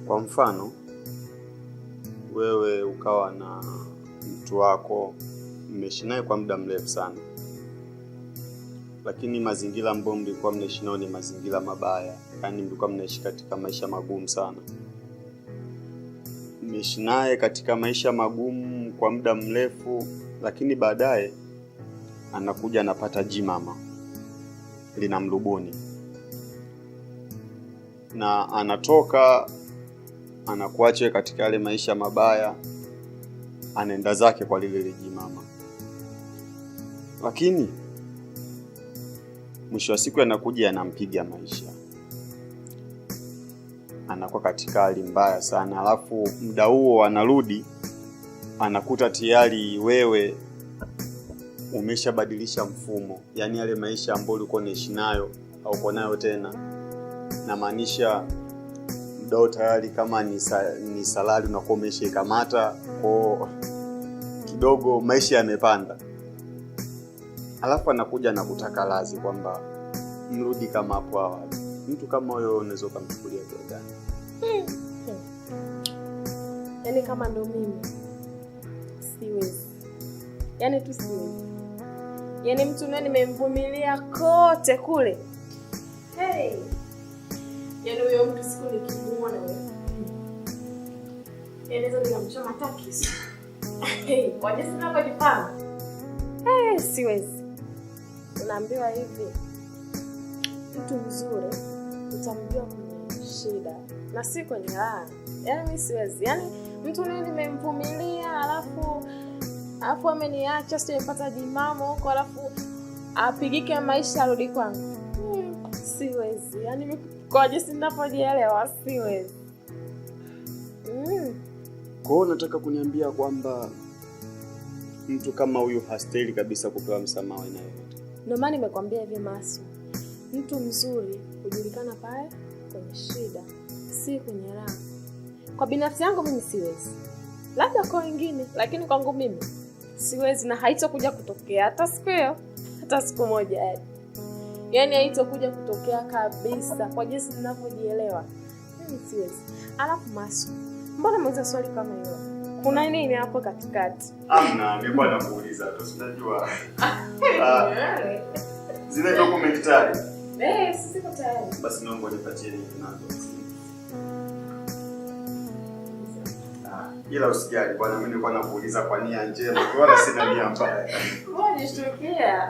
Kwa mfano, wewe ukawa na mtu wako mmeishi naye kwa muda mrefu sana, lakini mazingira ambayo mlikuwa mnaishi nayo ni mazingira mabaya, yaani mlikuwa mnaishi katika maisha magumu sana. Mmeishi naye katika maisha magumu kwa muda mrefu, lakini baadaye anakuja anapata jimama linamrubuni na anatoka anakuacha katika yale maisha mabaya, anaenda zake kwa lile lijimama, lakini mwisho wa siku anakuja anampiga maisha, anakuwa katika hali mbaya sana. Alafu muda huo anarudi anakuta tayari wewe umeshabadilisha mfumo, yaani yale maisha ambayo ulikuwa unaishi nayo hauko nayo tena. Namaanisha muda huo tayari kama ni salari unakuwa umeshaikamata kwao, kidogo maisha yamepanda. Alafu anakuja na kutaka radhi kwamba mrudi kama hapo awali. Mtu kama huyo unaweza ukamchukulia hatua gani? Yaani kama ndo mimi siwezi, yaani tu siwezi. Yaani mtu naye nimemvumilia kote kule, hey. Yaani huyo mtu siku nikimuona wewe, yaani naweza nikamchoma hata kisu. Hey, kwa jinsi ninavyojipanga, hey, siwezi. Unaambiwa hivi, mtu mzuri utamjua kwenye shida na si kwenye raha. Yaani mi siwezi, yaani mtu naye nimemvumilia, alafu ameniacha, sio nimepata jimamo huko, alafu apigike maisha arudi kwangu. Siwezi, yaani kwa jinsi ninavyojielewa siwezi. Kwa hiyo nataka kuniambia kwamba mtu kama huyu hastahili kabisa kupewa msamaha wa aina yoyote. Ndio maana nimekwambia hivi Masu, mtu mzuri hujulikana pale kwenye shida, si kwenye raha. Kwa binafsi yangu mimi siwezi, labda kwa wengine, lakini kwangu mimi siwezi, na haitokuja kutokea hata siku hiyo, hata siku moja yani. Yaani haitokuja kutokea kabisa, kwa jinsi ninavyojielewa mimi siwezi. Alafu Masu, mbona umeuliza swali kama hilo? Kuna nini hapo katikati? Amna, nilikuwa nakuuliza tu, si unajua. Zile document tayari? Eh, siko tayari. Basi naomba nipatie nazo. Ila usijali bwana, mimi nilikuwa nakuuliza kwa nia njema, wala sina nia mbaya. Mbona nishtukia?